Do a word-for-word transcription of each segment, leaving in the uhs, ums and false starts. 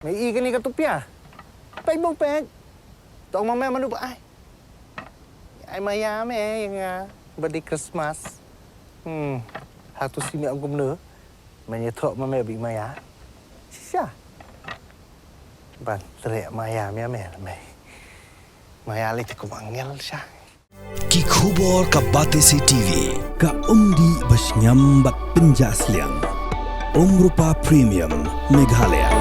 Me i kane ka tupia. Peit bong peit. Tong ma me manu ba ai. Ai maya me ïa nga. Ba dei Christmas. Hmm. Hatu si me ong kumno. Me ïathoh ma me ba i maya. Shisha. Ban treh maya me me me. Maya lei te kum angel sha. Ki khubor ka Batesi TV, ka umdih ba shngiam bad pynjah sliang. Umrupa Premium, Meghalaya.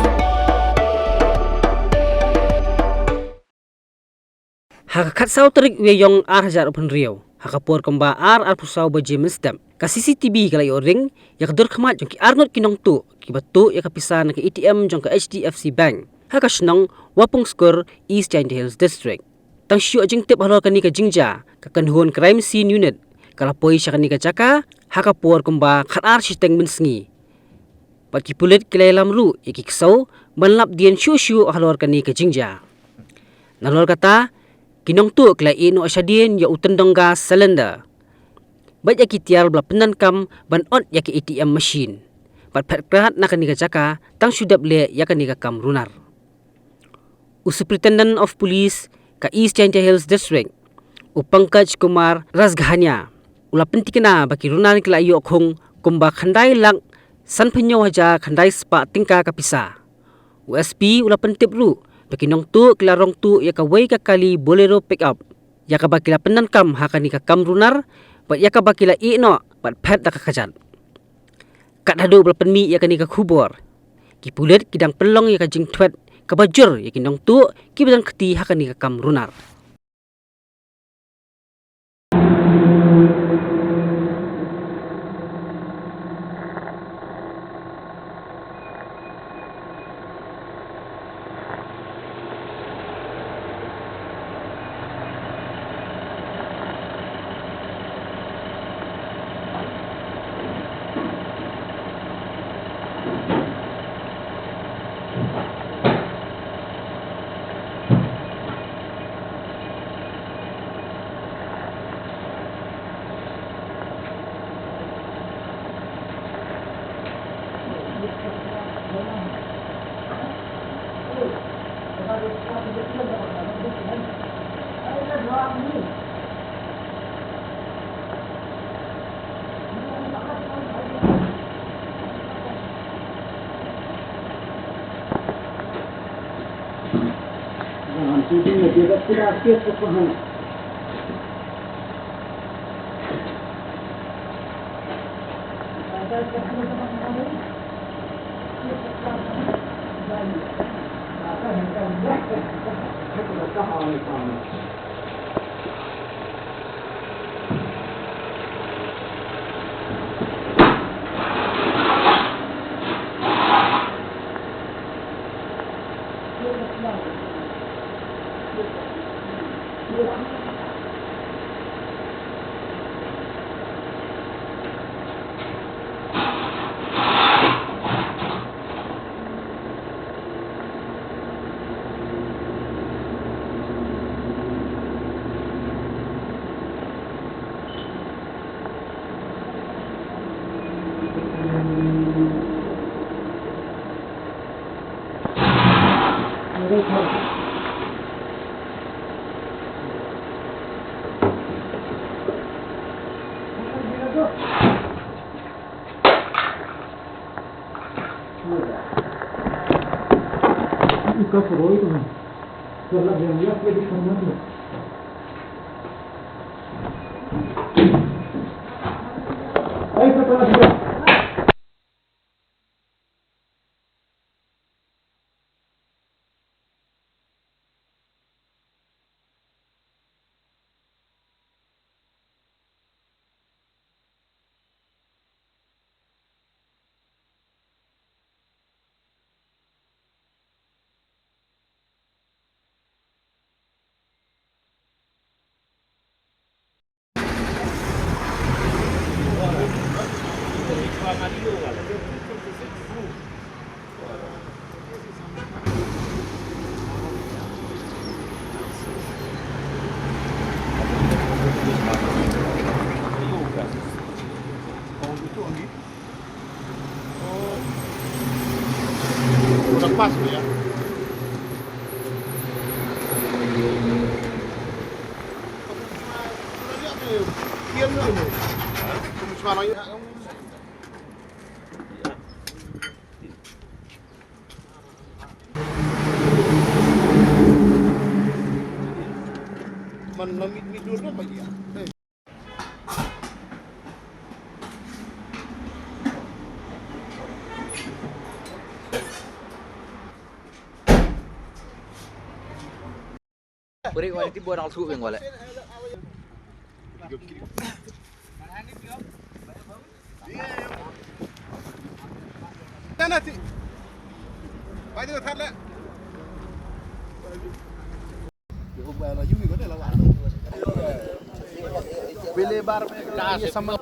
Ha ka khatsaw tarik u Ïaïong ar hajar arphew hynriew, ha ka por kumba ar arphew saw baje mynstep, ka C C T V ka la ïoh ring ïa ka dur khmat jong ki arngut ki nongtuh kiba tuh ïa ka pisa na ka A T M jong ka H D F C Bank ha ka shnong Wapungskur, East Jaintia Hills District. Tang shu ïoh jingtip halor kane ka jingjia, ka kynhun Crime Scene Unit ka la poi sha kane ka jaka ha ka por kumba khatar shiteng mynsngi. Bad ki pulit ki la ïalam ruh ïa ki ksew ban lap dien shuh shuh halor kane ka jingjia. Nalor kata, ki nongtuh ki la ïeh noh shadien ïa u tyndong gas cylinder bad ïa ki tiar ba la pyndonkam ban ot ïa ka A T M machine. Bad phet krad na kane ka jaka tang shu dep leh ïa kane ka kam runar. U Superintendent of Police ka East Jaintia Hills District, u Pankaj Kumar Rasghania, u la pyntikna ba ki runar ki la ïoh khung kumba khyndai lak sanphew hynñiew hajar khyndai spah tyngka ka pisa. U S P u la pyntip ruh ba ki nongtuh ki la rong tuh ïa kawei ka kali Bolero pickup, ïa kaba ki la pyndonkam ha kane ka kam runar, bad ïa kaba ki la ïeh noh bad phet da ka kjat. Kat haduh ba la pynmih ïa kane ka khubor, ki pulit ki dang pynlong ïa ka jingthwet kaba jur ïa ki nongtuh kiba don kti ha kane ka kam runar. Beri wala ti buat alsu yang wala. Sana ti. Pai tu thar le. Pele bar mein ka ye samal.